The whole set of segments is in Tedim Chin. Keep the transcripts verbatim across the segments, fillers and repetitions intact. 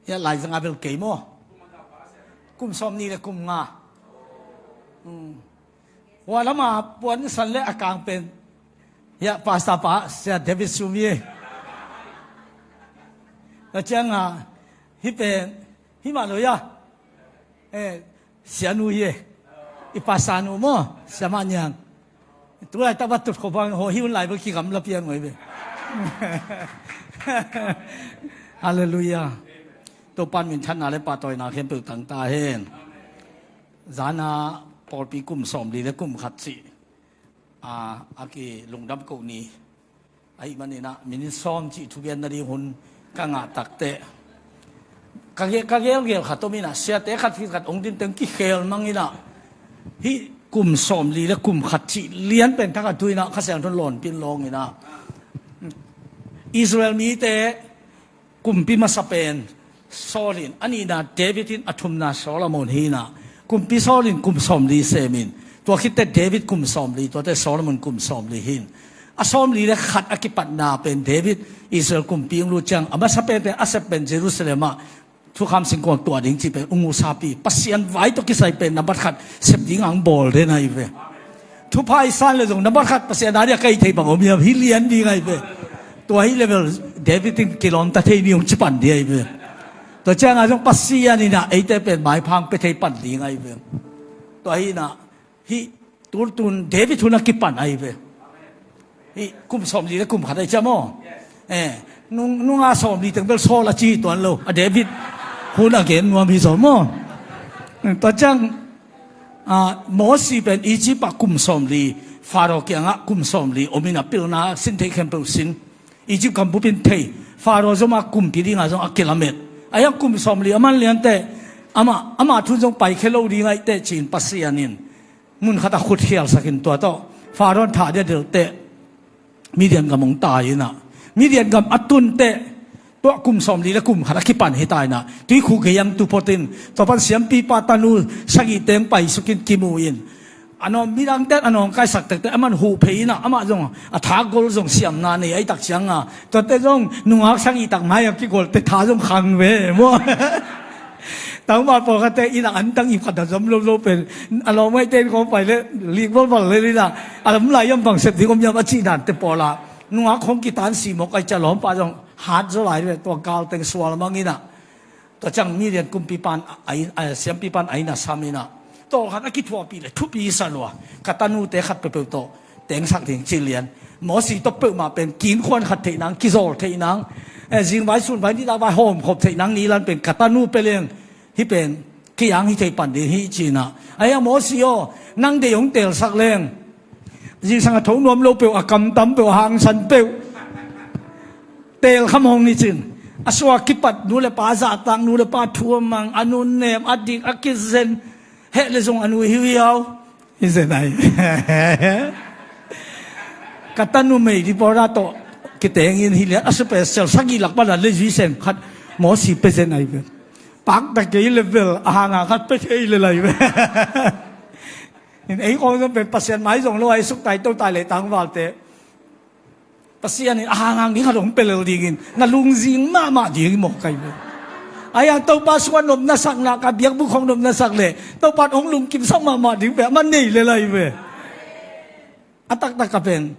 Hiah laizanga bel kei maw? Kum sawm nih le kum nga. Hua lama puansan le a kang pen hiah pastor pa Sia David Sum hi. Ka cianga hih pen hih mah lo ia. Sianu hi. I pastor nu maw, Sia Mah Niang. Tulaitak va tut kho bang ho hi un lai bel kigamla pian ngoi ve. Halleluiah. Topan minthanna le pahtawina khempeuh tangta hen. Zana pawlpi kum sawmli le kum khat cih a, a kilungdam koh ni ahih maninah minit sawm cih thugen nading hun ka ngah takteh ka ge-, ka gelgel khat om inah siate khat fit khat ong dinteng kikhel manginah hih kum sawmli le kum khat cih lian pen thak a tu inah Kha Siangtho in lawnpin lawnginah Israel mite kumpi masa pen Saul in, a nihna David in, a thumna Solomon hinah kumpi Saul in kum sawmli semin tua khitte David kum sawmli, tuate Solomon kum sawmli hin a sawmli le khat a kipatna pen David Israel kumpi ong lut ciang a masa penpen a sep pen Jerusalem ah thukham singkuang tuah ding cih pen ung usapi Pasian vai tawh kisai pen nambat khat sep ding ang bawl den ahi ve. Thupha i san le zong nambat khat Pasian a dia ka i thei bang om hiam hi lian ding ahi ve. Tua hi level David in kilawmta thei ni ung cipan ding ahi ve. Tua cianga zong Pasian inah eite pen maiphang pe thei pan ding ahi ve. Tua hinah hih tultun David hun a kipan ahi ve. Hih kum sawmli le kum khat ahi cia maw? Nung, nunga sawmli teng bel Saul a ci tuan lo a David hun a gen nuam hi zaw maw? Tua ciang Mosi pen Egypt ah kum sawmli, Pharaoh kiangah kum sawmli om inah pilna sin theih khempeuh sin. Egypt gam bupin thei, Pharaoh zoma kumpi dinga zong a kilamet. A hiang kum sawmli a man lianteh amah, amah thun zong paikhia lo ding ahihteh ci-in Pasian in mun khatah khutkhialsakin tua tawh Pharaoh thah dia delhteh Midian gam hong tai inah Midian gam a tunteh tua kum sawmli le kum khat a kipan hita inah tuikhuk gei ang tu photin tua pan siampipa tanu sagih teng paisukin kimu in a nawm midangte a nawngkaisak tekte a man huh phei inah amah zong a thagol zong siamna nei ahi tak cianga tuate zong nungak sagih tak mai a kigolte tha zong khang ve maw? Tangval pawlkhatte inah antang ip khat a zom lolo pen a lawmngaihte in kong pai le lik valval le inah a lam lai iam bang sep ding om iam a cih dante pawlah nungak khong kitan simawk ahi cia lawmpa zong hat zaw lai ve tua galteng sual mang inah tua ciang Midian kumpipan a, a, a, siampipan a inn a sam inah tawlkhat a kithuahpih le thupi sa lua ka tanute khat peuhpeuh tawh tengsak ding ci lian. Mosi tawh peuhmah pen kinkhuan khat theih nang, kizawl theih nang, eh, zingvai sunvai nidangvai hawmkhop theih nang nilan pen ka tanu pia leng hih pen kiang hi thei pan ding hi cinah. Ahi a Mosi aw, nang deih hong teelsak leng zingsang a tho nuam lo peuh, a kamtam peuh, a hangsan peuh teelkham hong ni cin. A suak kipat nu le pa zahtak, nu le pa thu a mang, a nunnem, a dik, a kizen, heh le zong a nu hiuhiau. Hi zen ai. Ka tanu mei di pawra tawh kitengin hi lian a special sagih lak pana le zui sen khat Mosi pe zen ai ve. Pakta kei level a hanga khat pe thei le lai ve. In ei kong zong pen Pasian mai zong lo ai suk tai to tai le tangvalte Pasian in a hanghang ding khat hong pe lel dingin na lungzing mahmah ding hi mawk kai ve. Ahi hang Topa sungah nopna sakna ka biakbuk hong nopna sak le Topa in hong lungkimsak mahmah ding ve a man nei le lai ve. A taktak a pen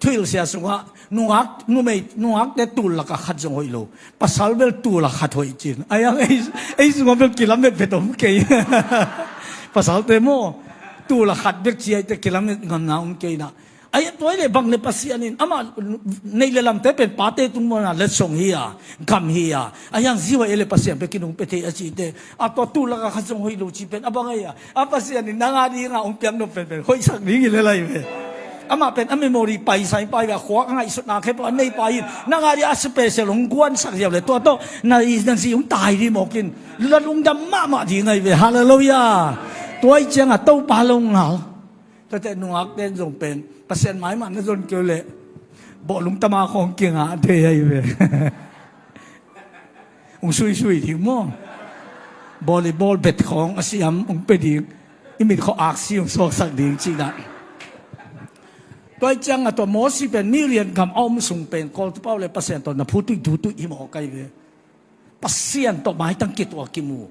thuhilsia sungah nungak numei nungakte tul lakah khat zong hoih lo. Pasal bel tul a khat hoih cin ahi hang ei, ei sungah bel kilamet vet om kei. Pasalte maw tul a khat bek ciaite kilamet ngamna om kei na. Ahi a tuai le bang le Pasian in amah neih le lamte pen pate tung mawna letsong hi a, gam hi a, ahi hang zihuai e le Pasian pe kinung pe thei a cihte a tua tu laka khat zong hoih lo cih pen a bang ahi a, a Pasian in nang a dinga hong piak nop penpen hoihsak ding hi le lai ve. Amah pen a memory paisai pai ve a khuak a ngaihsutna khempeuh a nei pai in nang a dinga a special hong guansak ziau le tua tawh na zi hong tai ding mawkin la lungdam mahmah ding ahi ve. Halleluiah. Tuai cianga Topa lo ngal. Tuate nungakte in zong pen Pasian maimah na zon keu leh bawhlung tama khawng kingah thei ahi ve. Ung suisui ding maw? Volleyball bet khawng a siam ung pe ding. I mit khawh aksi ung suaksak ding cihna. Tuai cianga tua Mosi pen Midian gam a om sung pen kawltupau le Pasian tawh na phu tuih du tuih hi mawk ahi ve. Pasian tawh maitang kituak kimu.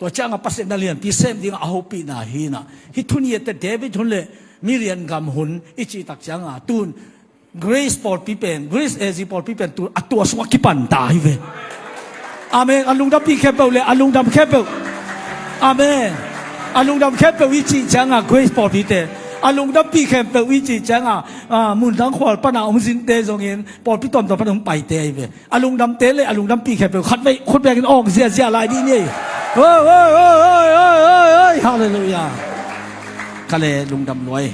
Tua ciangah Pasian na lianpi sem dingah a hopihna hi inah, hih thuneitte David hun le Miriam gam hun i cihtak ciangah tun Grace pawlpi pen, Grace A Z pawlpi pen tu a tua sungah kipanta hi ve. Amen. A lungdampih khempeuh le a lungdam khempeuh. Amen. A lungdam khempeuh i cih ciangah Grace pawlpite, a lungdampih khempeuh i cih ciangah, ah, mundang khual pana hong zinte zongin pawlpi tuamtuam pana hong paite ahi ve. A lungdamte le a lungdampih khempeuh khat vei khut biakin awng ziazia lai dih ni. Oi, oi, oi, oi, oi, oi, oi. Halleluiah. Ka le lungdam luai.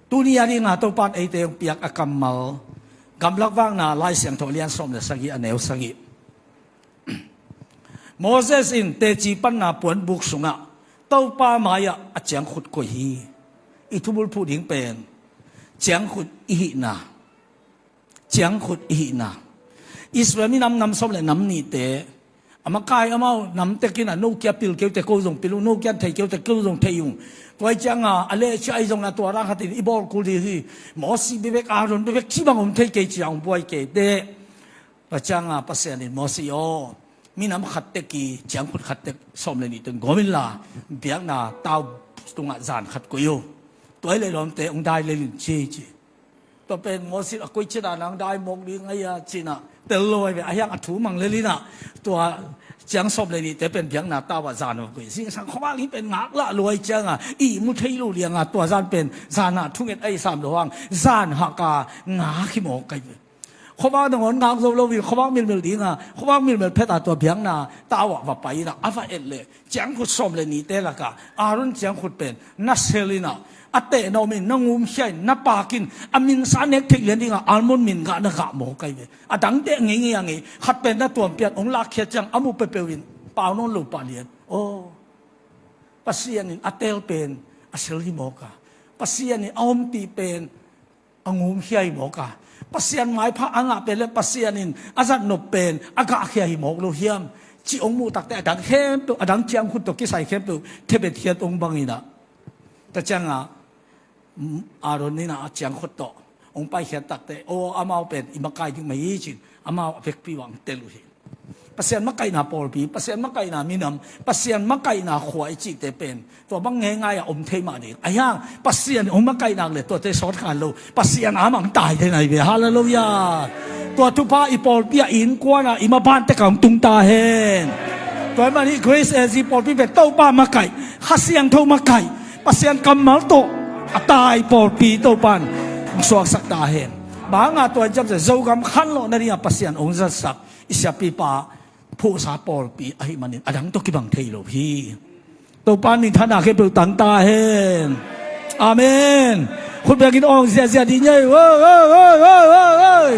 Tuni a dingah Topan eite hong piak a kammal, Gamlak Vakna Lai Siangtho a lian sawm le sagih, a neu sagih. Moses in teci panna puanbuk sungah Topa mai-ah a ciangkhut koih hi. I thubulphuh ding pen ciangkhut i hihna. Ciangkhut i hihna. Israel minam nam sawm le nam nihte a makai amau nam tekin ah, no kia pil keute ko zong pil ung, no kia thei keute ko zong thei ung. Tua ciangah a lehcia ahi zongin ah tua rang khatin i bawl kul ding hi. Mosi bebek, Aaron bebek cibang om thei kei, ciang buai kei te. Tua ciangah Pasian in Mosi aw, minam khat teki ciangkhut khat tek sawm le nih teng gawm inla, biakna tau tungah zan khat koih uh. Tua i leh lawmte hong dai lel in ci ci. Tua pen Mosi a koih cina nang dai mawk ding ahi a cina tel lo ahi ve. A hiang a thu mang lel inah tua ciang sawm le nihte pen biakna tau ah zan hong koih. Zingsang khuavak ding pen ngaklah luai ciangah i mu thei lo liangah tua zan pen zan ah thunget ahi sam lo hang zan haka ngak hi mawk ahi ve. Khuavak nangawn ngak zo lo in khuavak milmil dingah, khuavak milmil phetah tua biakna tau ah va pai inah a va et leh ciangkhut sawm le nihte lakah Aaron ciangkhut pen na sel inah, a tehna om in na ngumkhia in na pak in, a minsa nek theih lian dingah almond min gah na gah mawk ahi ve. A dangte ngeingei a ngei, khat pen na tuampian hong lakkhia ciang a mu peuhpeuh in pau nawn lo pah lian. Aw, Pasian in a tel pen a sel hi mawk a, Pasian in a ompih pen a ngumkhia hi mawk a, Pasian maipha a ngah pen le Pasian in a zatnop pen a gahkhia hi mawk lo hiam? Cih hong muh takte a dang khempeuh, a dang ciangkhut tawh kisai khempeuh thebet khiat hong bang inah. Tua ciangah, mm, Aaron inah a ciangkhut tawh hong paikhiat takte aw, amau pen i makai ding mah hi cin amau a vekpi uh ah hong tel uh hi. Pasian makaihna pawlpi, Pasian makaihna minam, Pasian makaihna khua i cihte pen tua bang ngeingai ah om thei mah ding. A hiang Pasian hong makaih nak le tuate sawt khan lo, Pasian a mang tai thei nai ve. Halleluiah. Tua thupha i pawlpi ah, i innkuan ah, i maban tek ah hong tung ta hen. Tua ahih manin Grace A Z pawlpi pen Topa makaih, Kha Siangtho makaih, Pasian kammal tawh a tai pawlpi Topan hong suaksak ta hen. Bang hanga tua in ciamciam Zogam khanlawh nadingah Pasian hong zatsak i siapipa phuhsa pawlpi ahih manin a dang tawh kibang thei lo hi. Topa minthanna khempeuh tang ta hen. Amen. Khut biakin awng ziazia dih ni ei. Oi, oi, oi, oi, oi, oi.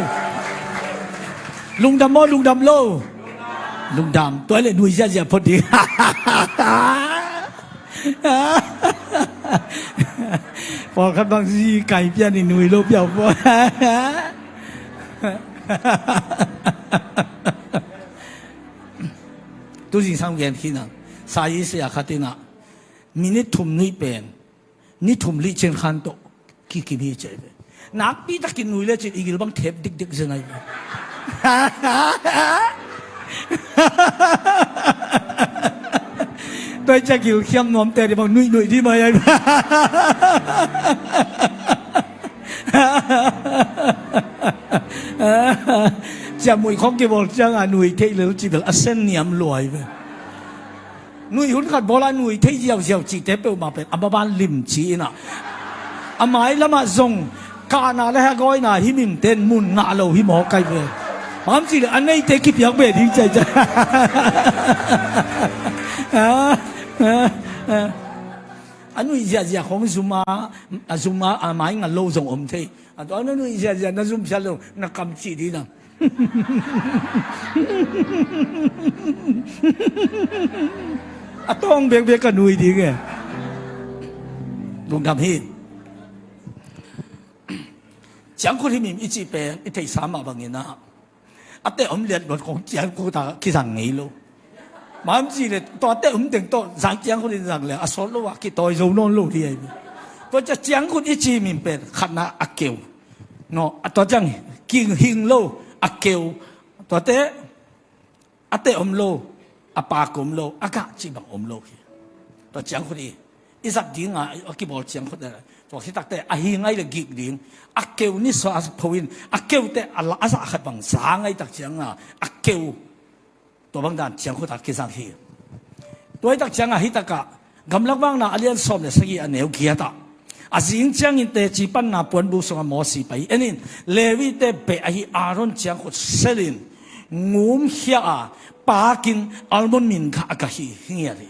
Lungdam maw, lungdam lo? Lungdam. Tua le nui ziazia phot dih. Pawlkhat bang zi kai pian i nui lo piau pua. Tu zingsang gen khin a, sa i sia khat inah minit thum nuih pen ni thum lih cin khan tawh kikim hi ci ahi ve. Nakpi takin nui lecin i gil bang thep dikdik zen ahi ve. Tua i cia gil khiam nuamte dih bang nuih nuih dih mai ahi ve. Ciamnuih khawng kibawl ciangah nui theih lel cih bel a sen niam luai ve. Nui hun khat bawlah nui thei ziauziau cihte peuhmah pen a maban limci inah, a mailamah zong kahna le hagawina himimte in mun ngah lo hi mawk ahi ve. Bang hang hiam cih leh a neite kipiak ve ding ciaicia. A nuih ziahziah khawng zum a, a zum a, a mai ngal lo zong om thei. A tua na nuih ziahziah na zum phial lo na kam cih ding a. A tawng bekbek ka nui ding e. Lungdam hi. Ciangkhut himhim i cih pen i theihsa mah bangin ah, a teh om liatluat khong ciangkhut ah kizang ngei lo. Bang hang hiam cih leh tua teh om teng tawh zang ciangkhut in zang leh a sawt lo ah kitawi zo nawn lo hi ahi. Tua ciang ciangkhut i cih himhim pen khatna a keu. No, a tua ciang hing, hing lo, A keu, tuate, a teh om lo, a pak om lo, a gah cih bang om lo hi. Tua ciangkhut hi, i zat dinga a kibawl ciangkhut le, tua khit takte a hi ngai le gik ding. A keu nisuah a pho in, a keute a la a zah khat bang za ngai tak cianga a keu, tua bang dan ciangkhut a kizang hi. Tua hi tak cianga hi takah Gamlak Vakna a lian sawm le sagih a neu giatah, a zing ciangin teci panna puanbuk sungah Mosi pai en in, Levite beh ahi Aaron ciangkhut selin ngumkhia a, pakin almon min gah a gah hi, hi ngiat hi.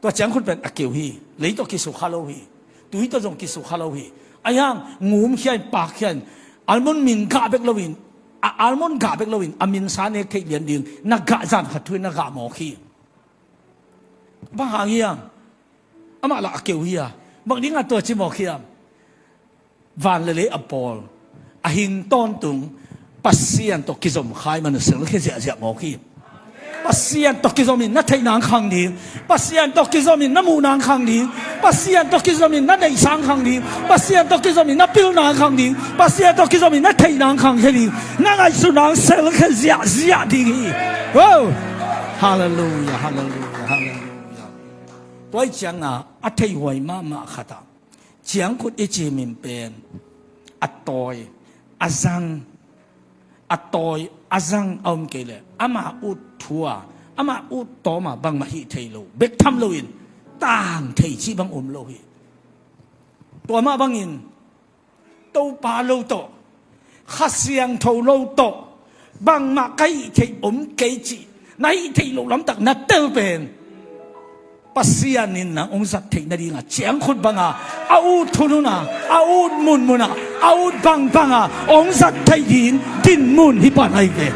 Tua ciangkhut pen a keu hi, lei tawh kisukha lo hi, tui tawh zong kisukha lo hi. Ahi hang ngumkhia in, pakkhia in, almon min gah bek loin, a almon gah bek loin a minsa nek theih lian ding na gah zan khat thu in na gah mawk hi. Bang hang hiam? Amah lah a keu hi a, bang dingah tua ci mawk hiam? Van le lei a bawl, a hing tawntung Pasian tawh kizom kha ahih manin selkhia ziahziah mawk hi. Pasian tawh kizomin na theih nang khang ding, Pasian tawh kizomin na muh nang khang ding, Pasian tawh kizomin na neihsa khang ding, Pasian tawh kizomin na pil nang khang ding, Pasian tawh kizomin na theih nang khang hi ding, na ngaihsut nang selkhia ziahziah ding hi. Oh! Halleluiah, halleluiah, halleluiah. Tua hi cianga a theihuai mahmah khatah ciangkhut i cih min pen a tawi, a zang, a tawi, a zang a om kei leh ama ut thu a, ama ut tawm a bangmah hih thei lo, bek tham loin tang thei cih bang om lo hi. Tua mah bangin Topa lo tawh, Kha Siangtho lo tawh bangmah ka hih theih om kei cih na hih theih loh lamtak na tel pen Pasian in nang hong zat theih nadinga ciangkhut banga a ut hunhun a, a ut munmun a, a ut bangbang a hong zat theih ding dinmun hi pan ahi ve.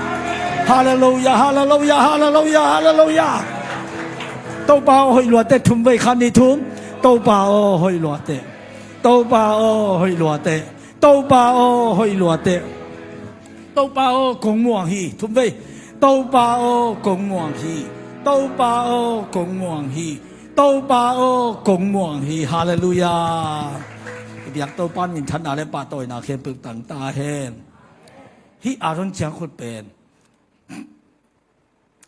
Halleluiah, halleluiah, halleluiah, halleluiah. Topa aw hoih luate, thum vei, khat, nih, thum. Topa aw hoih luate, Topa aw hoih luate, Topa aw hoih luate. Topa aw kong muang hi, thum vei. Topa aw kong muang hi, Topa aw kong muang hi, Topa aw kong muang hi. Halleluiah. I biak Topa in minthanna le pahtawina khempeuh tang ta hen. Hih Aaron ciangkhut pen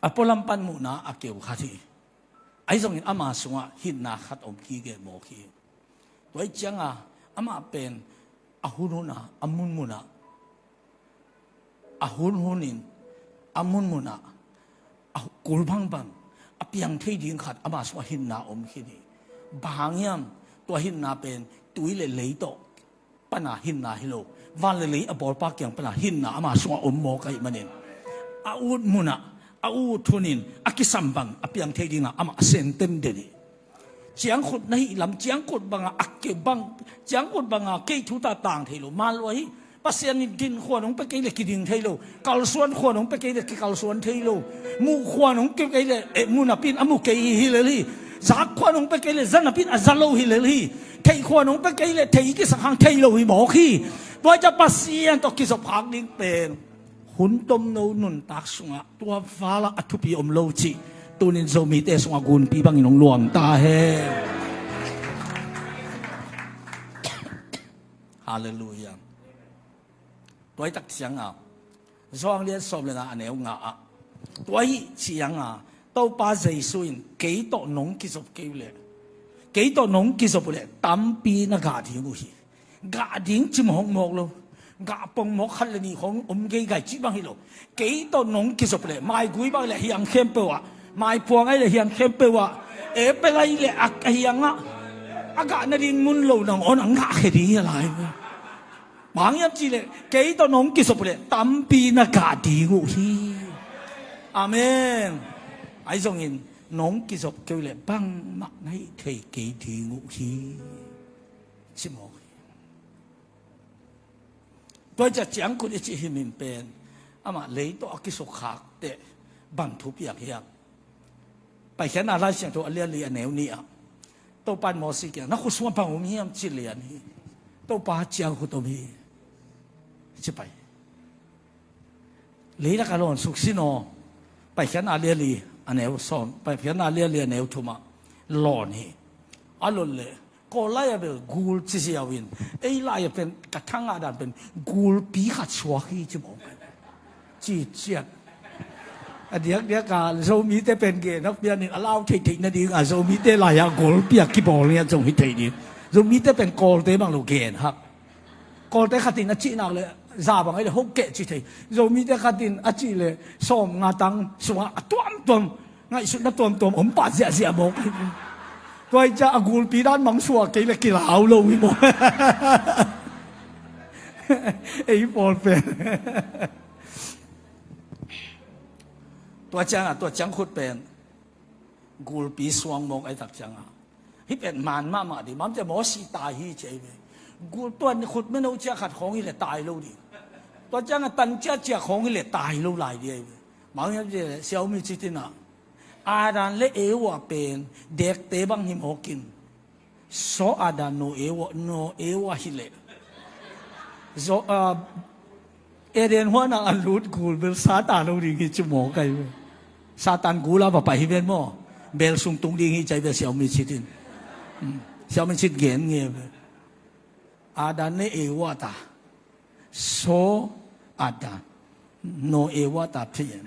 a pualam pan muhna a keu khat hi. Ahi zongin ama sungah hinna khat om kige mawk hi. Tua hi cianga amah pen a hunhun a, a munmun a, a hunhun in, a munmun a, a kul bangbang a piang thei ding khat ama sungah hinna om khin hi. Bang hang hiam? Tua hinna pen tui le lei tawh pana hinna hi lo, van le lei a bawlpa kiang pana hinna ama sungah om mawk ahih manin a ut munah, a ut hunin a kisam bang a piang thei dingah amah a senten den hi. Ciangkhut na hih lam, ciangkhut bangah a keu bang, ciangkhut bangah kei thu ta tang thei lo, man lua hi. Pasian in din khuan hong pe kei le kiding thei lo, kalsuan khuan hong pe kei le kikalsuan thei lo, muh khuan hong pe kei le, eh, mu napin a mu kei hi lel hi. Zak khuan hong pe kei le za napin a za lo hi lel hi. Theih khuan hong pe kei le thei kisak hang thei lo hi mawk hi. Tua hi ciah Pasian tawh kizop khak ding pen hun tomno nuntak sungah tua valah a thupi om lo cih tunin Zomite sungah gunpi bangin hong luang ta hen. Halleluiah. Tua hi tak cianga Johan lian sawm le nga a neu nga ah, tua hi cianga Topa Jesu in, kei tawh nong kizop kei uh leh, kei tawh nong kizop uh leh tampi na gah ding uh hi. Gah ding ci mawkmawk lo, gah pongmawk khat le nih khong om geigai cih bang hi lo. Kei tawh nong kizop uh leh maigui bang le hiang khempeuh ah, maipuang ai le hiang khempeuh ah, epel ai le a hiang ah, a gah nading mun lo nangawn a ngahkhia ding hi a lai. Bang hiam cihleh kei tawh nong kizop uh leh tampi na gah ding uh hi. Amen. Ahi zongin nong kizop kei uh leh bangmah na hih thei kei ding uh hi, ci mawk hi. Tua hi ciah ciangkhut i cih hih min pen amah lei tawh a kisukkhak teh bang thu piang hiam? Paikhiatna Lai Siangtho a lian li a neu nih ah Topa in Mosi kiang, na khut sungah bang om hiam ci lian hi. Topa ciangkhut om hi, ci pai. Leilak a lawn suksin aw. Paikhiatna a lian li a neu sawm, Paikhiatna a lian li a neu thum ah lawn hi. A lawn leh Kawl lai-ah bel gul ci ziau in, ei lai-ah pen ka thangah dan pen gulpi khat suak hi ci mawk. Ci ciat. A diakdiak a Zomite pen gen hak pianin a lau theihtheih nading a Zomite lai-ah golpi a kibawl ngiat zong hi thei ding. Zomite pen Kawlte bang lo gen hak. Kawlte khatin a cih nak le za bang ahi le hokeh ci thei. Zomite khatin a cih le sawm nga tang sungah a tuamtuam ngaihsutna tuamtuam om pah ziahziah mawk hi. Tua hi ciah a gulpi dan mangsuah kei le kilau lo hi maw? Ei pawl pen. Tua ciangah tua ciangkhut pen gulpi suang mawk ahi tak ciangah hih pen man mahmah ding. Mamte Mosi tai hi ci ahi ve. Gul tua khut meno ciah khat khawng hi le tai lo ding. Tua ciangah tan ciah ciah khawng hi le tai lo lai ding ahi ve. Mang hiam ci le siaumi citinah Adam le Eva pen dekte bang hi mawkin. Saw Adam no Eva, no Eva hi leh. Zo, ah, Eden huanah a lut gul bel Satan lo ding hi ci mawk ahi ve. Satan gula va pai hi ven maw? Bel sung tung ding hi ci ahi ve siaumi citin. Hmm. Siaumi cit gen nge ve. Adam le Eva ta. Saw Adam. No Eva ta phian.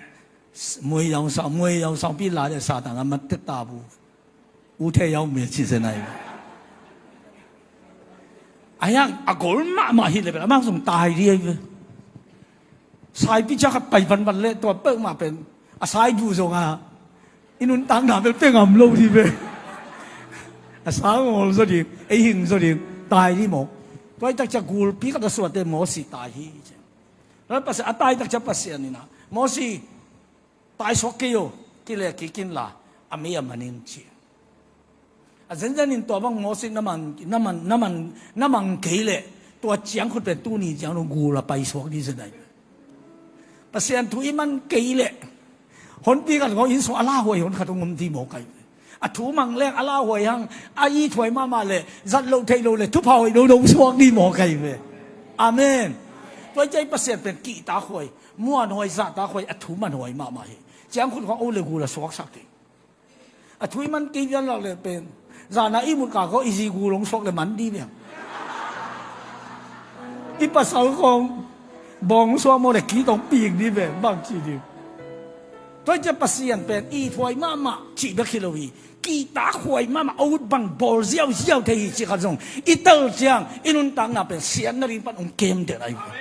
Muai yau sa, muai yau sa pi la de Satan a mat te ta bu. U the yau me ci se nai. Ayang a gol mahmah hi le bel a mang sung tai di ahi ve. Saipi ciah khat pai vanvan le tua peuhmah pen a saibu zong a i nuntakna bel pia ngam lo ding ve. A sang awl zaw ding, ei hing zaw ding, tai ding maw? Tua i tak ciah gulpi khat a suahte Mosi tai hi ci. Tua Pasian a tai tak ciah Pasian inah Mosi tai suak kei o, kile kik inla a mei a man in ci. A zenzen in tua bang Mosi na mang, na mang, na mang, na mang kei leh tua ciangkhut pen tuni ciang lo gul a pai suak ding zen ahi. Pasian thu i man kei leh honpi khat ngawh inn sung a lauhuai hon khat hong om ding mawk ahi. A thu mang leng a lauhuai hang a ithuai mahmah leh zat loh theih loh leh thupha hoih loh dong suak ding mawk ahi ve. Amen. Tua i ciah Pasian pen kihtakhuai, muanhuai, zahtakhuai, a thu manhuai mahmah hi. Ciangkhut khawng o le gul a suaksak ding. A thu i man kei vian lak le pen zana i mut ka ko i zi gul hong suak le man di viang. I pasal khawng bawng suak maw le kit hong pik di ve bang ci di. Tua i ciah Pasian pen ithuai mahmah cih bek hi lo hi. Kihtakhuai mahmah a ut bang bawl ziauziau thei hi cih khat zong i tel ciang i nuntakna pen siatna ding pan hong kem den ahi ve.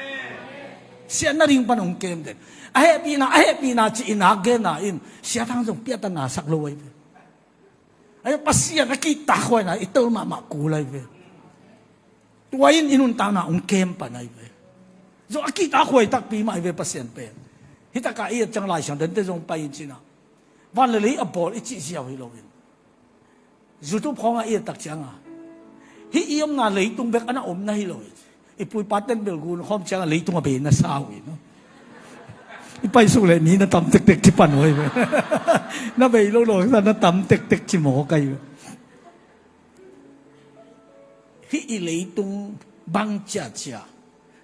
Siatna ding pan hong kem den. A hehpihna, a hehpihna ci i nak genna in siathang zong piatanna sak lo ahi ve. Ahi Pasian a kihtakhuaina i tel mahmah kul ahi ve. Tua in i nuntakna hong kem pan ahi ve. Zong a kihtakhuai takpi mah ahi ve Pasian pen. Hi taka i et ciang Lai Siangtho dente zong pai in cinah van le lei a bawl i cih ziau hi loin YouTube khawngah i et tak cianga hih i omna leitung bek a na omna hi lo hi. I pu i pa ten bel gun khawm cianga leitung a bei na sa uh hi no. I paisuk le mi na tam tektek ci pan uh hi ve. Na bei lo lo na tam tektek ci mawk ahi ve. Hih i leitung bang ciacia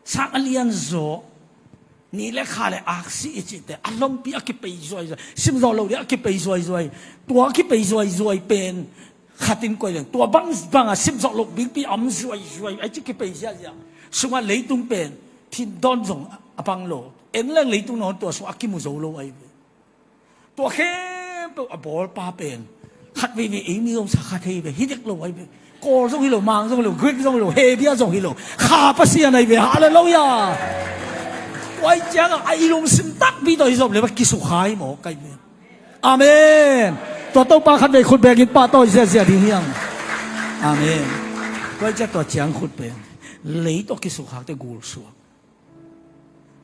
sang a lian zaw ni le kha le aksi i cihte a lompi a kipei zuaizuai, simzawh loh ding a kipei zuaizuai. Tua a kipei zuaizuai pen khatin koih leng tua bang banga simzawh loh bingpi a om zuaizuai a ci kipei ziahziah. Sungah leitung pen thin dawn zong a pang lo, en leng leitung nawn tua sungah a kimu zo lo ahi ve. Tua khempeuh a bawlpa pen khat veivei ei mi zong sa kha thei ve, hi dek lo ahi ve. Kawl zong hi lo, Mang zong hi lo, Greek zong hi lo, Hebia zong hi lo, kha Pasian ahi ve. Halleluiah. Tua ahi ciangah a i lungsim takpi tawh hi zop le va kisukha hi mawk ahi ve. Amen. Tua Topa khat vei khut bekin pahtawi ziahziah ding hiang. Amen. Tua ahi ciang tua ciangkhut pen lei tawh kisukhakte gul suak.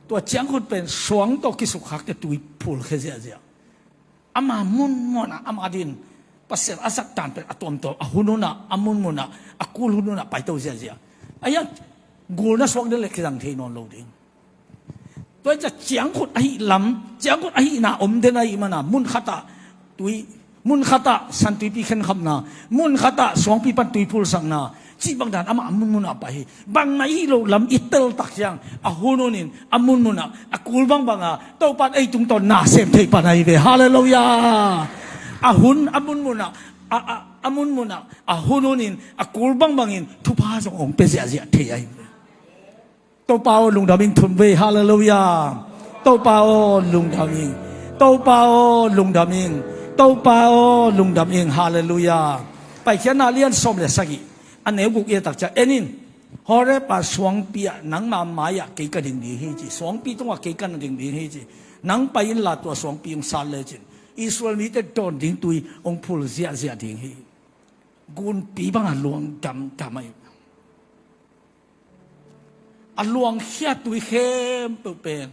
Tua ciangkhut pen suang tawh kisukhakte tui phulkhia ziahziah. Ama munmunah ama din Pasian a zat dan pen a tuamtuam a hun hunah, a munmunah, a kul hun hunah paito ziahziah. Ahi a gulna suak den le kizang thei nawn lo ding. Tua hi ciah ciangkhut ahih lam, ciangkhut ahihna om den ahih mana mun khatah tui, mun khatah santuipi khenkhamna, mun khatah suangpi pan tui phulsakna cih bang dan amah a munmunah pai hi. Bang na ihih loh lam i teltak ciang a hun hunin a munmunah a kul bangbanga Topan ei tungtawn na sem thei pan ahi ve. Halleluiah. A hun a munmunah a, a, a munmunah a hun hunin a kul bangbangin thupha zong hong pia ziahziah thei ahi ve. Topa aw lungdam in thum ve. Halleluiah. Topa aw, lungdam ing. Topa aw, lungdam ing. Topa aw, lungdam ing. Halleluiah. Paikhiatna lian sawm le sagih, a neu guk i et tak ciang, en in. Horeb a suangpi ah nangma mai-ah kei ka ding ding hi ci. Suangpi tungah kei ka na ding ding hi ci. Nang pai inla tua suangpi hong sat lecin Israel mite dawn ding tui hong phul ziahziah ding hi. Gunpi bangah luang damdam ahi. A luangkhia tui khempeuh pen,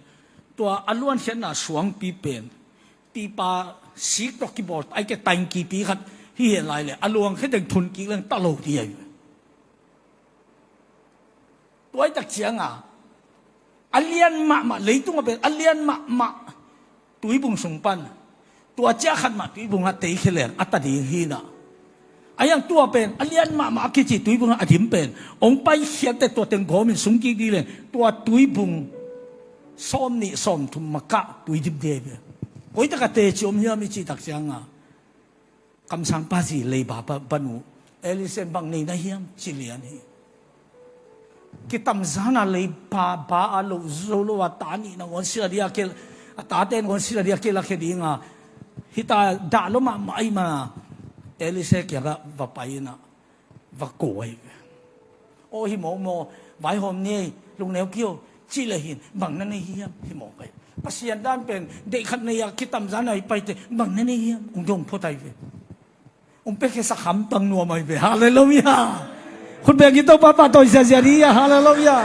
tua a luankhiatna suangpi pen, pipa sik tawh kibawl, ai ke tangkipi khat hi hen lai le, a luangkhia teng thun kik leng ta lo ding ahi. Tua i tak cianga, a lian mahmah, leitungah pen a lian mahmah tuibung sung pan, tua ciah khat mah tuibungah teikhia leng a ta ding hi na. A hiang tua pen a lian mahmah a kici tuibungah a dim pen hong paikhiatte tua teng gawmin sung kik ding leng tua tuibung sawm nih sawm thum makah tui dim ding hi. Koi takah teci om hiam i cih tak cianga, kamsangpa zi leiba pa, panu Elisha in bang nei na hiam ci lian hi. Kitamzana leiba ba a loh zo lo a ta nih nangawn sila dia kei, a tate nangawn sila dia kei lakhia dinga, hita dah lo mahmah ahi mana Elisha kiangah va pai ina, va ko ahi ve. Aw hi mawk maw, vaihawm ni ei, lungneu kio, cih le hin bang na nei hiam hi mawk ahi. Pasian dan pen deih khat nei a kitamzana i paite bang na nei hiam, ung dong phot ahi ve. Ung pekhe sakham tang nuam ahi ve. Halleluiah. Khut beng in Topa pahtawi ziazia ni a. Halleluiah.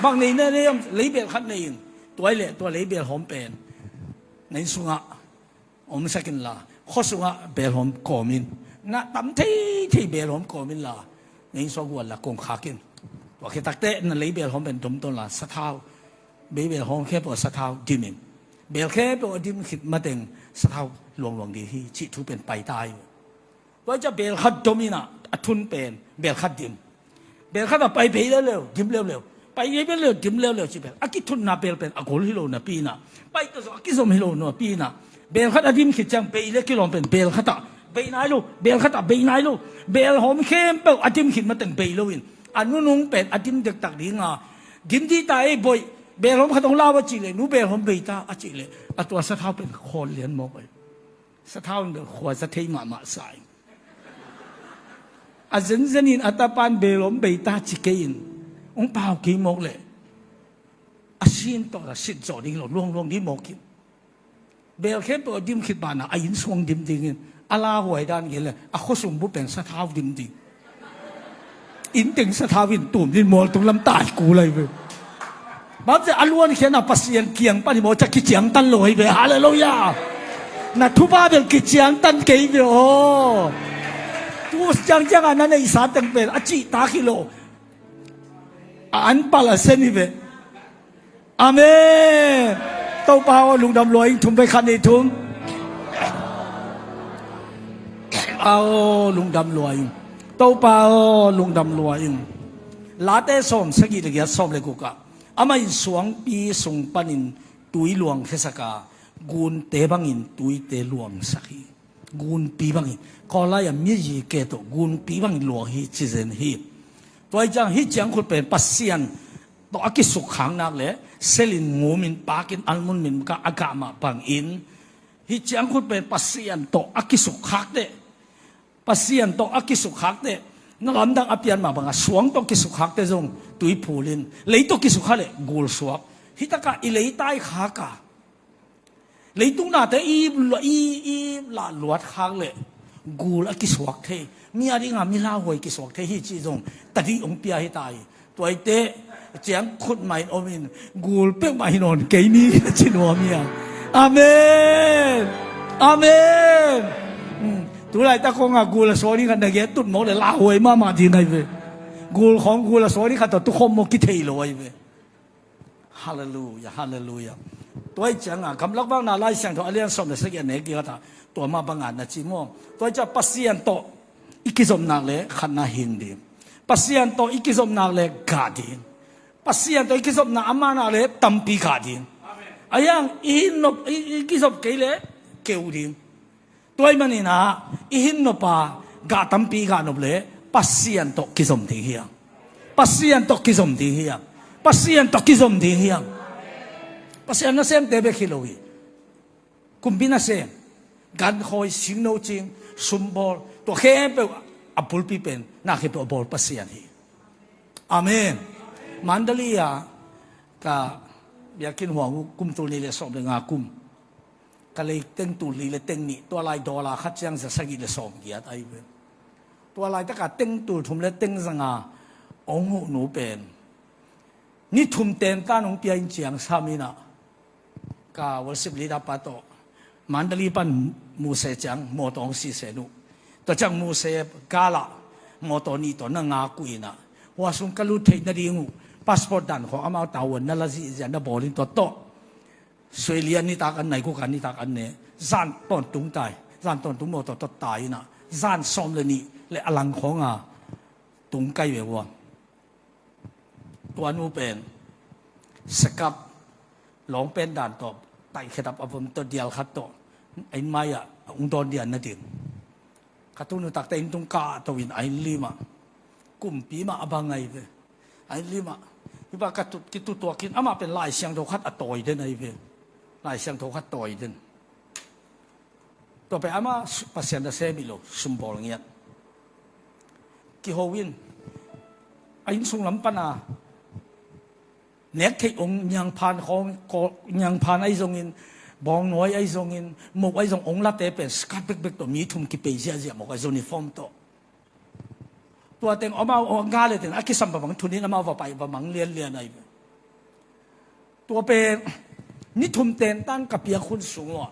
Bang nei na nei hiam, leibel khat nei in. Tua i le tua leibel hawm pen na inn sungah omsak inla, khua sungah belhawm kawm in, na tam theithei belhawm kawm inla, na inn sungah guan la kong khak in. Tua khit takteh na lei belhawm pen dom tawn la, sathau, bei belhawm khempeuh a sathau dim in. Bel khempeuh a dim khit mateng sathau luangluang ding hi, cih thu pen pai ta hi. Tua hi ciah bel khat dom inah a thun pen bel khat dim. Bel khat a pai bei leuleu, dim leuleu. Pai bei leuleu, dim leuleu ci bel. A kithunna bel pen a gol hi lo napi inah, pai tawh zong a kizom hi lo napi inah, bel khat a dim khit ciang bei le kilawm pen bel khat ah bei nai lo, bel khat ah bei nai lo. Bel hawm khempeuh a dim khit mateng bei lo in, a nunung pen a dim dektak dinga, dim dih ta ei boih, bel hawm khat hong lau a cih leh, nu bel hawm bei ta a cih leh, a tua sathau pen khawl lian mawk ei. Sathau in bel khuaza thei mahmah sa in, a zenzen in a tapan bel hawm bei ta ci kei in, hong pau kei mawk leh, a sin tawh a sit zawh ding lo, luangluang ding mawk in. Bel khempeuh a dim khit banah a inn suang dim dingin, a lauhuai dan gen leh a khuasung bu pen sathau dim ding. Inn teng sathau in tum din mual tung lam tai kul ahi ve. Bang ci a luankhiatna Pasian kiang pan hi maw, ciah kiciangtan lo ahi ve. Halleluiah. Na thupha bel kiciangtan kei ve aw. Tu ciangciangah na neihsa teng pen a cihtak hi lo, a anpal a sen hi ve. Amen. Topa aw, lungdam lua ing. Thum vei, khat, nih, thum. Aw, lungdam lua ing. Topa aw, lungdam lua ing. Late sawm sagih le giat, sawm le guk ah, amah in suangpi sung panin tui luangkhiasak a, gunte bangin tuite luangsak hi. Gunpi bangin, Kawl lai-ah mizike tawh gunpi bangin luang hi ci zen hi. Tua hi ciang hih ciangkhut pen Pasian tawh a kisukkhak nak leh selin ngumin pakin almun min ka a gah mah bangin, hih ciangkhut pen Pasian tawh a kisukkhak teh, Pasian tawh a kisukkhak teh, na lamdang a pian mah bangah suang tawh kisukkhak teh zong tui phulin, lei tawh kisukkhak leh gul suak. Hih takah i leitai khak a, leitung nate i, i, i lah luat khak leh gul a kisuak thei, mi a dinga mi lauhuai kisuak thei hi cih zong tadih hong pia hi ta hi. Tua hi teh ciangkhut mah in om in, gul peuhmah hi nawn kei ni a ci nuam hi a. Amen. Amen. Hmm. Tulaitak khawngah gul a suak ding khat na gen tut mawk leh lauhuai mahmah ding ahi ve. Gul khawng gul a suak ding khat tawh tukhawm mawk kithei lo ahi ve. Halleluiah, halleluiah. Tua hi ciangah gamlak vakna Lai Siangtho a lian sawm le sagih a nek ding a ta, tua mah bangah na ci maw? Tua hi ciah Pasian tawh i kizopnak le khatna hing ding. Pasian tawh i kizopnak le gah ding. Pasian tawh i kizopna a mahnak le tampi gah ding. A hiang i hin nop, i, i kizop kei le keu ding. Tua ahih manin ah i hin nop a gah tampi gah nop le Pasian tawh kizom ding hiam? Pasian tawh kizom ding hiam? Pasian tawh kizom ding hiam? Pasian nasemte bek hi lo hi. Kumpi nasem, gankhawi, singno cing, sumbawl, tua khempeuh a bulpi pen na khempeuh a bawl Pasian hi. Amen. Mandalay ah ka biakinn huang uh kum tul nih le sawm le nga kum. Ka lei teng tul li le teng nih, tua lai dollar khat ciang za sagih le sawm giat ahi ve. Tua laitaka teng tul thum le teng za nga hong huh nu pen ni thum tentan hong pia in ciang sam in ah, ka worship leader pa tawh Mandalay pan Muse ciang mawtaw hong sisen uh. Tua ciang Muse gala mawtaw nih tawh na ngak uh in ah, hua sung ka lut theih nading uh passport dan khawng amau tavuan na la zihziah na bawl in tua tawh Sualia nitak an nai, kuka nitak an ne. Zan tawntung tai. Zan tawntung mawtaw tawh tai in ah, zan sawm le nih le a lang khawng a tung kai ve ua. Tua nu pen sekap lawng pen dan tawh taih khedap a vom tawh dial khat tawh a inn mai ah a ung dawn dian nading. Ka tunu takte inn tung kah to in a inn limah kumpi mah a bang ahi ve. A inn limah hi bang ka tut, kitutuakin amah pen Lai Siangtho khat a tawi den ahi ve. Lai Siangtho khat tawi den. Tua pen amah su-, Pasian nasem hi lo, sumbawl ngiat. Kiho in a inn sung lam pana nek theih ong niangphan khawng, kawl, niangphan ahi zongin, bawngnawi ahi zongin, moh ahi zong ong late pen skat bekbek tawh mi thum kipei ziahziah mawk a uniform tawh. Tua teng amau ong nga le teng a kisam bang bang thunin amau va pai va mang lianlian ahi ve. Tua pen ni thum tentan ka piak hun sung uh ah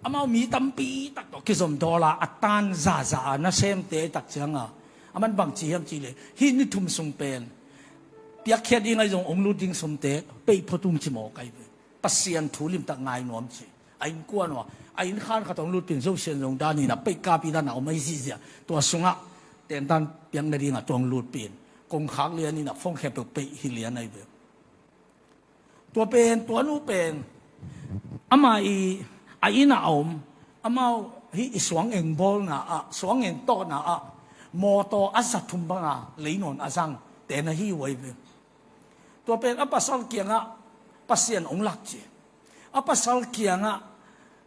amau mi tampi tak tawh kizom dollar a tan zaza a nasemte tak cianga, aman bangci hiam cihleh hih ni thum sung pen piakkhiat ding ahi zong ong lut ding sumte peih phot ung ci mawk ahi ve. Pasian thu limtak ngai nuam ci. A innkuan uh ah a inn khan khat ong lutpin Zosian zong dan in ah peih kapi dan a om ahi zihziah. Tua sungah tentan piak nadingah tua ong lutpin kongkhak lian in ah phone khempeuh peih hi lian ahi ve. Tua pen, tua nu pen amah i a inn ah a om, amau hih i suang eng bawlna ah, suang eng tawhna ah mawtaw a za thum banga lei nawn a zang te na hi uh ahi ve. Tua pen a pasal kiangah Pasian ong lak ci. A pasal kiangah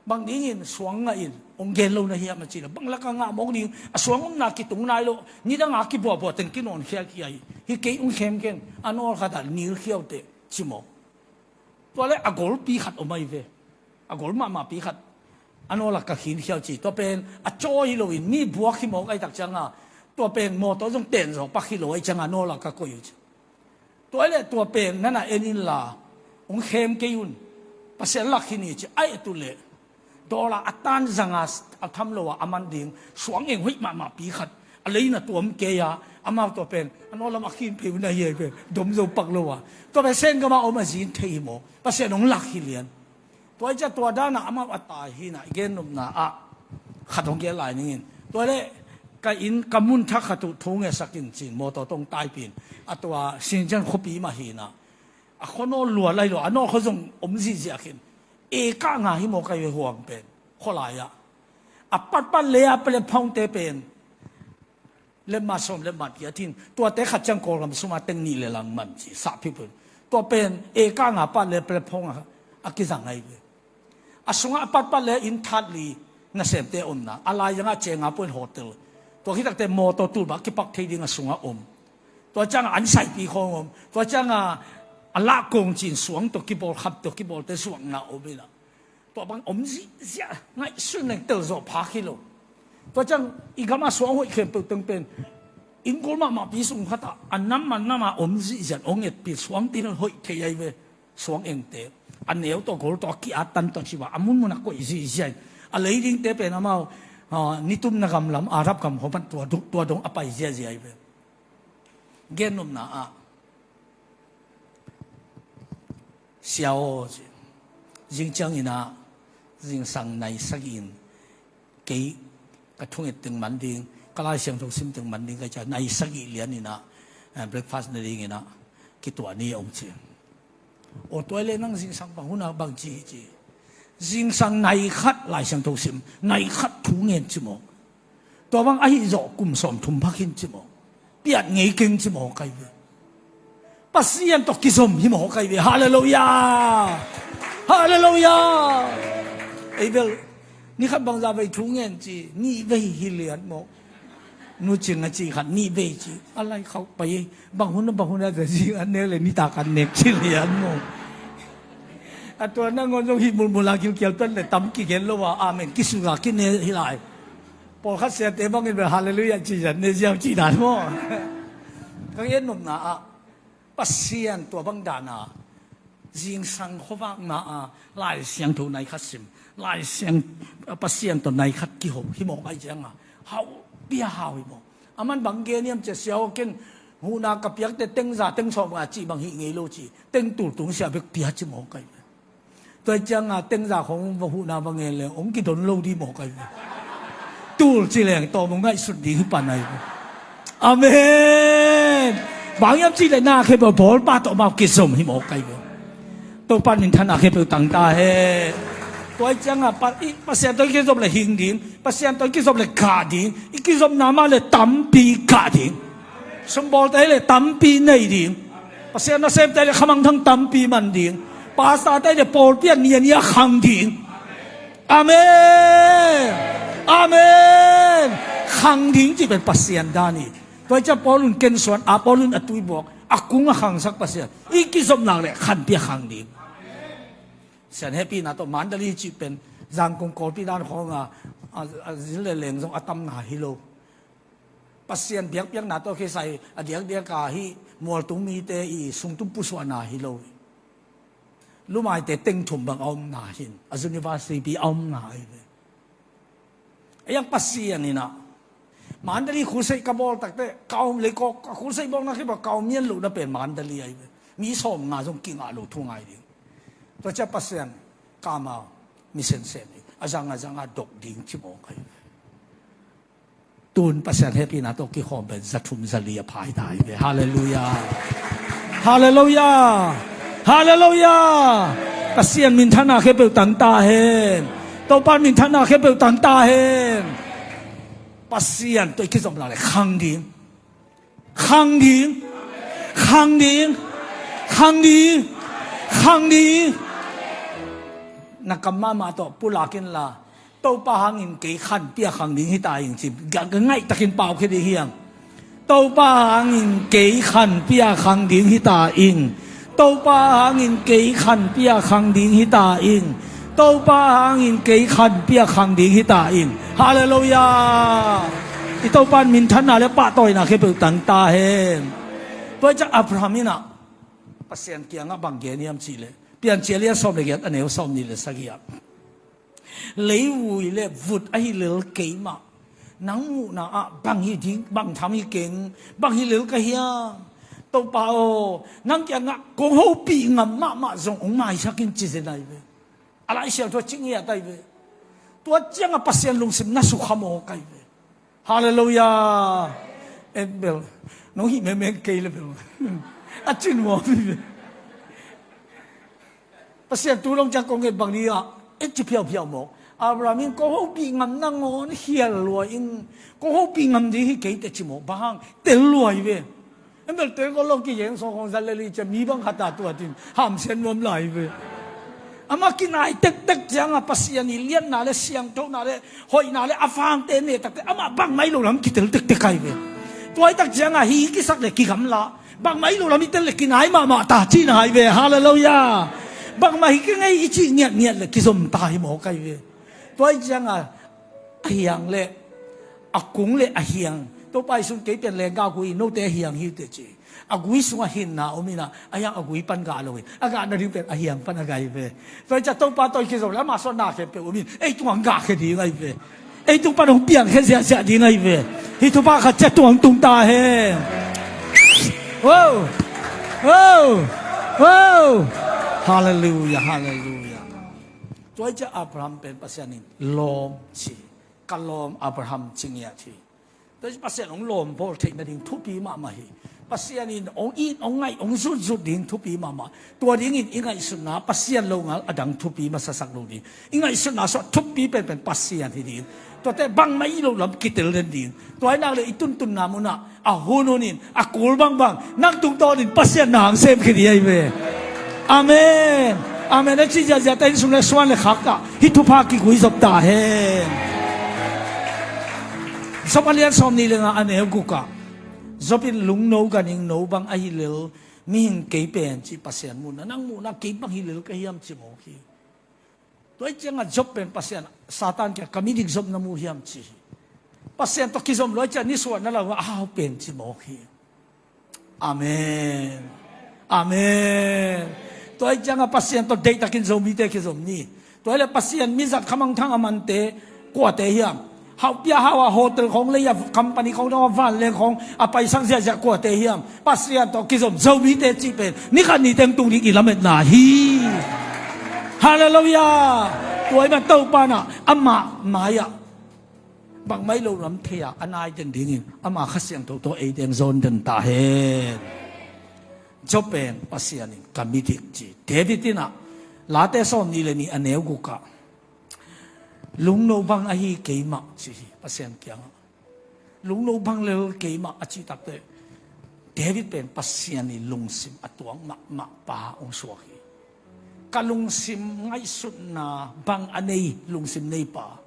bang dingin suang ngah in ong gen lo na hiam a ci leh, bang laka ngah mawk ding, a suang omna kitung nai lo, nidanga kibuahbuah teng kinawnkhia kia hi. Hi kei ong khem ken, a nawl khatah nilkhia uh teh ci mawk. Tua le a golpi khat om ahi ve. A gol mahmahpi khat a nawla ka khinkhia uh ci. Tua pen a cawi hi loin mi buak hi mawk ahi tak cianga, tua pen mawtaw zong tenzaw pak hi lo ahi cianga nawla ka koih uh ci. Tua le tua pen nana en inla ong khem kei un. Pasian lak hi ni ci. Ahi tu le dollar a tan zanga a tham lo a a man ding suang eng hoih mahmahpi khat a leina tuam kei a, amau tua pen a nawlam a khin phei un ahi ahi pen dom zo pak lo a, tua pen senggama om a zin thei hi maw? Pasian ong lak hi lian. Tua i cia tua dana amau a tai hina i gennopna ah khat hong gel lai ningin. Tua le ka inn ka mun thak khat uh thu ngesak in cin mawtaw tawh ong taipin a tua Sinjan khuapi mah hina. A khuanawl lua lai lo, a nawl khua zong om zihziah khin. Eka nga hi maw kai ve huang pen khualai ah. A patpat le a platform te pen lemmat sawm lemmat kiat hin. Tuate khat ciang Kawlgam suma teng nih le lang man ci sahphi pun. Tua pen eka nga pat le platform a, a kizang ahi ve. A sungah a patpat le inn thatli nasemte omna, a laizangah cenga puan hotel. Tua khitakte mawtaw tulbah kipak thei ding a sungah om. Tua ciangah an saipi khawng om. Tua ciangah a lahkong cin suang tawh kibawl, khap tawh kibawlte suakna om inah. Tua bang om zihziah, ngaihsun leng telzawh phak hi lo. Tua ciang i gamah suang hoih khempeuh teng pen inn gol mahmahpi sung khatah a nam a nama om zihziah ong etpih suang tin hoih thei ahi ve. Suang engte a neu tawh gol tawh a ki-at tan tawh ciba a munmun a koih zihziah in a lei dingte pen amau, ah, nitumna gamlam Arab gam khawpan tua dong, tua dong a pai ziahziah ahi ve. Gennopna ah Sia aw ci. Zing cianginah zingsang nai sagih in kei ka thunget teng man ding, ka Lai Siangtho sim teng man ding ka cia nai sagih lianinah, eh, breakfast na dinginah kituah ni ong ci. Aw tua le nang zingsang bang hunah bang ci hi ci. Zingsang nai khat Lai Siangtho sim, nai khat thu ngen ci maw? Tua bang ahi zawh kum sawm thum phak hin ci maw? Piat ngei keng ci maw kai ve? Pasian tawh kizom hi mawk ahi ve. Halleluiah. Halleluiah. Ei bel, ni khat bangzah vei thu ngen ci, nih vei hi lian mawk. Nu Cing a ci khat nih vei ci, a lai khauh pai. Bang hun a, bang hun a, za zing an nek le nitak an nek ci lian mawk. A tua nangawn zong hih mulmul a gilkial pet le tam kigen lo a, amen kisuga kine hi lai. Pawlkhat siate bangin bel halleluiah ci zan ne ziau ci dan maw? Ka gen nopna ah, Pasian tua bang dana zingsang khuavakna a Lai Siangtho nai khat sim, Lai Siang, Pasian tawh nai khat kiho hi mawk ahi cianga hau pia hau hi mawk. Aman bang gen hiam cia, sia aw, ken huhna ka piakte tengza tengsawm nga cih bang hih ngei lo ci, tengtul tungsia bek pia ci mawk ahi ve. Tua hi cianga tengza khong va huhna va ngen le hong kidon lo dih mawk ahi ve. Tul ci leng tawm hong ngaihsut ding hi pan ahi ve. Amen. Bang hiam cih le na khempeuh bawlpa tawh amau kizom hi mawk ahi ve. Topa minthanna khempeuh tang ta hen. Tua hi cianga pa, i, Pasian tawh i kizop le hing ding, Pasian tawh i kizop le gah ding, i kizopna mah le tampi gah ding. Sumbawlte le tampi nei ding. Pasian nasemte le khamangthang tampi man ding. Pastorte le pawlpi a niania khang ding. Amen. Amen. Khang ding cih pen Pasian dan hi. Tua hi ciah Paul in kensuan a, Paul in a tuibuak a kung a khangsak Pasian i kizopna le khanpi a khang ding. Sian hehpihna tawh Mandalay cih pen Zangkong Kawlpi dan khawng a, a, a zin le leng zong a tamna hi lo. Pasian biakpiakna tawh kisai a diakdiak a hih mualtung mite i sungtum pusuahna hi lo. Lumaite tengthum bang a omna hin a university pi a omna ahi ve. A yang Pasian inah Mandalay khusei ka bawl takte ka om lei kawk a khusei bawlna khi ba ka om mian lohna pen Mandalay ahi ve. Mi sawm nga zong kingah lo thu ngai ding. Tua ciah Pasian ka amau mi sensem ding a zang a zang a dok ding ci mawk ahi ve. Tun Pasian hehpihna tawh kikhawm pen za thum za li a phai ta hi ve. Halleluiah. Halleluiah. Halleluiah. Pasian minthanna khempeuh tang ta hen. Topa minthanna khempeuh tang ta hen. Pasian tawh i kizopna le khang ding. Khang ding. Khang ding. Khang ding. Khang ding. Na kam mahmah tawh pulak inla Topa hangin kei khanpi a khang ding hi ta ing ci. Ga, ga ngaihtakin pau khia ding hiam? Topa hangin kei khanpi a khang ding hi ta ing. Topa hangin kei khanpi a khang ding hi ta ing. Topa hangin kei khanpi a khang ding hi ta ing. Halleluiah. I Topa in minthanna le pahtawina khempeuh tang ta hen. Tua hi ciah Abraham inah Pasian kiangah bang gen hiam cih leh Piancil a lian sawm le giat a neu sawm nih le sagih ah, leivui le vut ahi lel keimah. Nang muhna ah bang hi ding, bang tham hi keng, bang hi lel ka hiam? Topa aw, nang kiangah kong hopih ngam mahmah zong hong maisak in ci zen ahi ve. A Lai Siangtho a cih ngiat ahi ve. Tua ciangah Pasian lungsim na sukha mawk ahi ve. Halleluiah. En bel nong hih meme kei le bel a cin mawk hi ve. Pasian tu dong ciang kong et bang ni ah, et ci phiauphiau mawk. Abraham in kong hopih ngam nangawn khial lua in, kong hopih ngam ding hi kei teh ci mawk. Bang hang tel lua hi ve. En bel tel ko lo ki yeng song kong zat le li ciah mi bang khat a tuat in hamsian nuam lai hi ve. Amah kinai tektek ciangah Pasian i liatna le siangthona le hoihna le a vangte ne takte amah bangmah i lo lam kitel tektek ahi ve. Tua hi tak ciangah hi kisak le kigamla bangmah i lo lam i tel le kinai mahmah ta cihna ahi ve. Halleluiah. Bangmah hi kengei i cih ngiatngiat le kizom ta hi mawk ahi ve. Tua hi ciangah a hiang le a kung le a hiang, Topa i sun kei pen lengga gui note a hiang hi teh ci. A gui sungah hinna om inah a hiang a gui pan gah lo in a gah nading pen a hiang pan a gah hi ve. Tua hi ciah Topa tawh i kizom le amah suahna khempeuh om in ei tungah hong gahkhia ding ahi ve. Ei tung pan hong piangkhia ziahziah ding ahi ve. Hih thupha khat ciah tung hong tung ta hen. Wow. Wow. Wow. Halleluiah. Halleluiah. Tua hi ciah Abraham pen Pasian in lawm ci. Ka lawm Abraham ci ngiat hi. Tua hi ciah Pasian hong lawm bawl theih nading thupi mahmah hi. Pasian in hong it, hong ngaih, hong zutzut ding thupi mahmah. Tua dingin i ngaihsutna Pasian longal a dang thupi masasak lo ding. I ngaihsutna sungah thupi penpen Pasian hi ding. Tuate bangmah i loh lam kitel den ding. Tua hi nak leh i tuntunna munah a hun hun in, a kul bangbang nang tungtawnin Pasian na hong sem khia ding ahi ve. Amen. Amen. A ci ziahziah ta inn sung le suan le khak ah hih thupha kikui zop ta hen. Job a lian sawmnih le nga a neu guk ah, Job in lungno ganhing no bang ahi lel mihing kei pen ci Pasian muhna, nang muhna kei bang hi lel ka hiam ci mawk hi. Tua ih ciangah Job pen Pasian, Satan kiang ka midik Job na mu hiam ci hi. Pasian tawh kizom luai ciah nisuah na lo a hau pen ci mawk hi. Amen. Amen. Tua ih ciangah Pasian tawh deihtakin Zomite kizom ni. Tua hi leh Pasian mizat khamangthang a mante kuate hiam? Hauhpia hau a hotel khawng lei a company khawng dong a vanleng khawng a paisak ziahziah kuate hiam? Pasian tawh kizom Zomite cih pen ni khat ni teng tung ding i lametna hi. Halleluiah. Tua ih man Topa nah amah mai-ah bangmah i loh lam thei-a a nai den dingin ama Kha Siangtho tawh ei teng zawn den ta hen. Job pen Pasian in ka midik ci. David in ah Late sawmnih le nih a neu guk ah, lungno bang ahi kei mah ci hi Pasian kiangah. Lungno bang lel kei mah a cih takteh David pen Pasian i lungsim a tuak mahmah pa hong suak hi. Ka lungsim ngaihsutna bang a nei lungsim nei pa,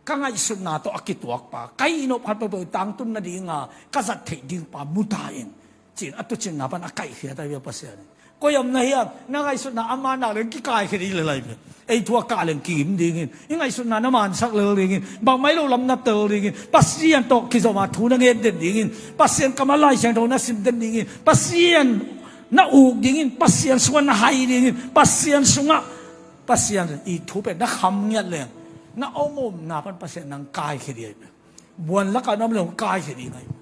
ka ngaihsutna tawh a kituak pa, ka hih nop khat peuhpeuh tangtun nadinga ka zat theih ding pa mu ta in, ci-in a tuucinna pan a kaihkhiat ahi ve Pasian in. Koi om na hiam? Na ngaihsutna a man nak leng kikaikhia ding lel ahi ve. Ei thu a kah leng kiim dingin, i ngaihsutna na mansak lel dingin, bangmah i loh lam na tel dingin, Pasian tawh kizom a thu na ngen den dingin, Pasian kam a Lai Siangtho na sim den dingin, Pasian na uk dingin, Pasian sungah na hai dingin, Pasian sungah Pasian i thu pen na kham ngiat leng, na om omna pan Pasian nang kaikhia ding ahi ve. Buan lakah na om leng hong kaikhia ding ahi ve.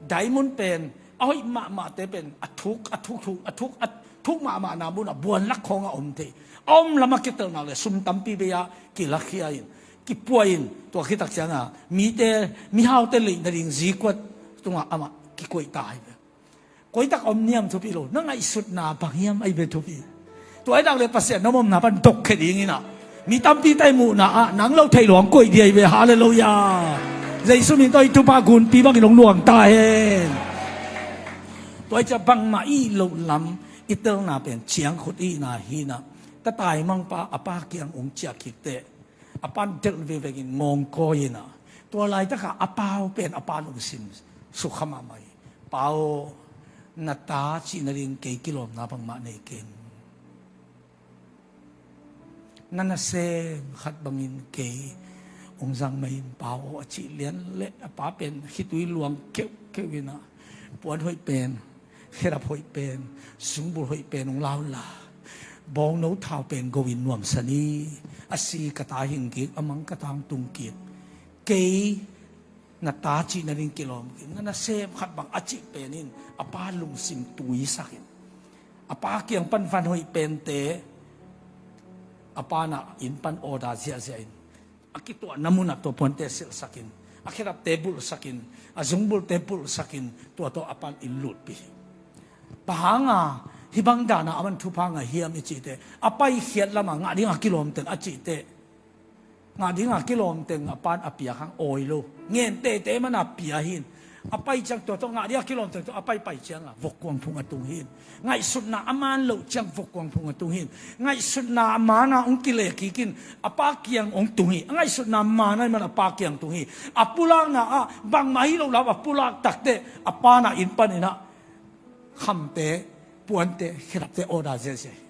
Diamond pen a hoih mahmahte pen a thuk, a thuk, thuk, a thuk, a thuk mahmahna munah buan lak khawngah om thei. A om lamah kitelh nak leh sum tampi bei-ah kilakhia in, kipua in, tua khit tak ciangah mite, mihaute leih nading zikuat tungah amah kikoih ta ahi ve. Koitak om niam thupi lo, na ngaihsutna bang hiam ahi ve thupi. Tua hi nak leh Pasian na om omna pan dok khia dingin ah, mi tampi tai muhna ah nang lo thei luang koih ding ahi ve. Halleluiah. Jesu min tawh i thupha gunpi bangin hong luang ta hen. Tua hi ciah bangmah i loh lam i telna pen ciangkhut i hihna hi nah. Tataimangpa a pa kiang hong ciah khit teh, a pan delh vekvekin ngawngkawi in ah, tua laitakah a pa uh pen a pa lungsim sukha mahmah hi. Pa aw, na ta cih nading kei kilawmna bangmah nei keng. Na nasem khat bangin kei hong zang mai in, Pa aw, a cih lian leh a pa pen khitui luang keuhkeuh in ah, puan hoih pen, khedap hoih pen, sungbul hoih pen hong la unla, bawngno thau pen go in nuamsa ni. A si ka ta hing kik, a mang ka ta hong tung kik. Kei na ta cih nading kilawm kik, na nasem khat bang a cih pen in a pa lungsim tuisak in, a pa kiang pan van hoih pente a pa nah inn pan order ziahziah in, a kituahna munah tua puante silhsak in, a khedapte bulhsak in, a zungbulte bulhsak in, tua tawh a pan inn lutpih hi. Bang hanga hih bang dana a man thupha ngah hiam i cih teh, a paikhiat lamah ngah dinga kilawm teng a cih teh, ngah dinga kilawm teng a pan a piak hang awi lo. Ngen teitei mana pia hi in, a pai ciang tua tawh ngah dinga kilawm teng tawh a paipai cianga vokkuang phung a tung hi in. Ngaihsutna a man loh ciang vokkuang phung a tung hi in. Ngaihsutna a mana hong kile kik in, a pa kiang hong tung hi. A ngaihsutna mana i man a pa kiang tung hi. A pulakna ah bangmah hi lo lam a pulak takteh a pa nah inn panin ah khamte, puante, khedapte order ziahziah hi.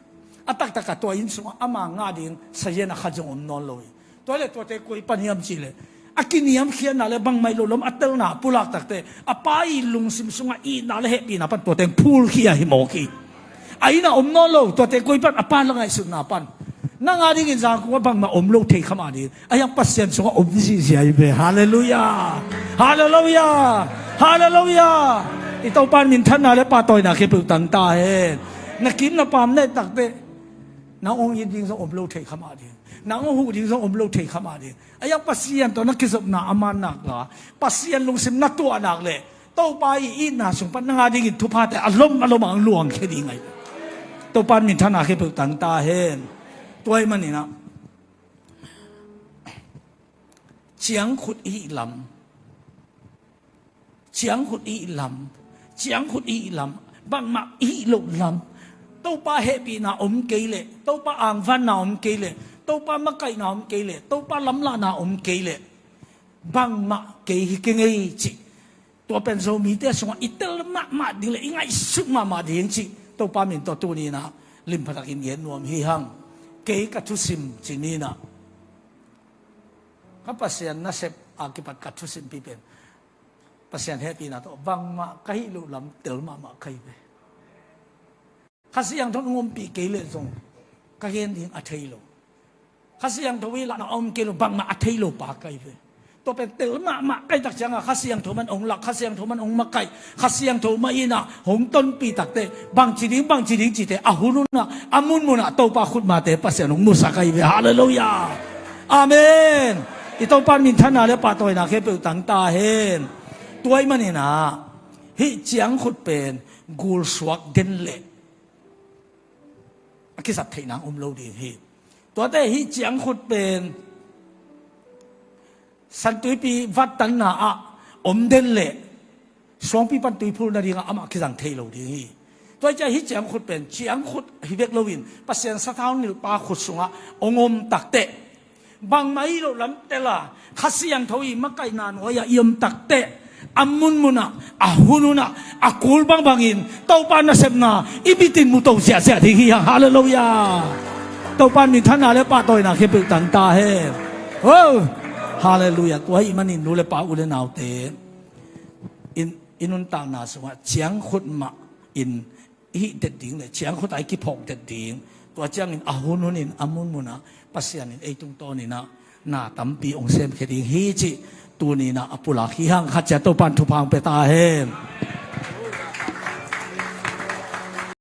A taktakah tua inn sungah ama ngah ding sazian a khat zong om nawn lo hi. Tua leh tuate koi pan hiam cih leh, a kiniamkhiatna le bangmah hi lo lam a telna a pulak takteh a pa i lungsim sungah itna le hehpihna pan tuate hong phulkhia hi mawk hi. A inn ah om nawn lo, tuate koi pan, a pa la ngaihsutna pan. Nang a dingin Zangkong ah bangmah om lo thei kha mah ding. A hiang Pasian sungah om ziahziah hi ve. Halleluiah. Halleluiah. Halleluiah. I Topa in minthanna le pahtawina khempeuh tang ta hen. Na kim na pam na et takteh, nang hong it ding zong om lo thei kha mah ding. Nang hong huh ding zong om lo thei kha mah ding. A hiang Pasian tawh na kizopna a man nak la, Pasian lungsim na tuah nak leh, Topa i itna sung pan nang a dingin thuphate a lom a lom ang luangkhia ding ahi. Topa in minthanna khempeuh tang ta hen. Tua ahih maninah ciangkhut i hih lam, ciangkhut i hih lam, ciangkhut i hih lam, bangmah i hih loh lam, Topa hehpihna om kei leh, Topa angvanna om kei leh, Topa makaihna om kei leh, Topa lamlahna om kei leh, bangmah kei hi kei ngei cih. Tua pen Zomite sungah i tel mahmah ding le i ngaihsut mahmah ding cih Topa min tawh tuninah limpha takin gen nuam hi hang. Kei ka thusim ci ninah, ka Pasian nasep a kipat ka thusimpi pen Pasian hehpihna tawh bangmah ka hih loh lam tel mahmah ka hi ve. Kha Siangtho in hong ompih kei leh zong ka gen ding a thei lo. Kha Siangtho i lakna a om kei lo, bangmah a thei lo pa ka hi ve. Tua pen tel mahmah ka hih tak ciangah Kha Siangtho man hong lak, Kha Siangtho man hong makaih, Kha Siangtho mah inah hong tonpih takteh bangci ding, bangci ding cite a hun hunah, a munmunah Topa khutmate Pasian hong musak ahi ve. Halleluiah. Amen. I Topa in minthanna le pahtawina khempeuh tang ta hen. Tua ahih maninah hih ciangkhut pen gulsuak den leh a kizat theihna om lo ding hi. Tuate hih ciangkhut pen Santuipi vattanna ah om den leh suangpi pan tuiphul nadingah amah kizang thei lo ding hi. Tua hi ciah hih ciangkhut pen ciangkhut hi bek loin Pasian sathau nilhpa khut sungah hong om takteh, bangmah i hih loh lam tela Kha Siangtho i makaihna nuai-ah i om takteh, a munmunah, a hun hunah, a kul bangbangin Topa nasepna i mitin mu to ziahziah ding hi hang. Halleluiah. Topa in minthanna le pahtawina khempeuh tang ta hen. Halleluiah. Tua ahih manin nu le pa, u le naute, i nuntakna sungah ciangkhut mah in i hih det ding le ciangkhut a i kiphawk det ding. Tua ciangin a hun hunin a munmunah Pasian in ei tungtawninah na tampi hong semkhia ding hi cih tuninah a pulak hi hang. Khat ciat Topa in thupha hong pia ta hen.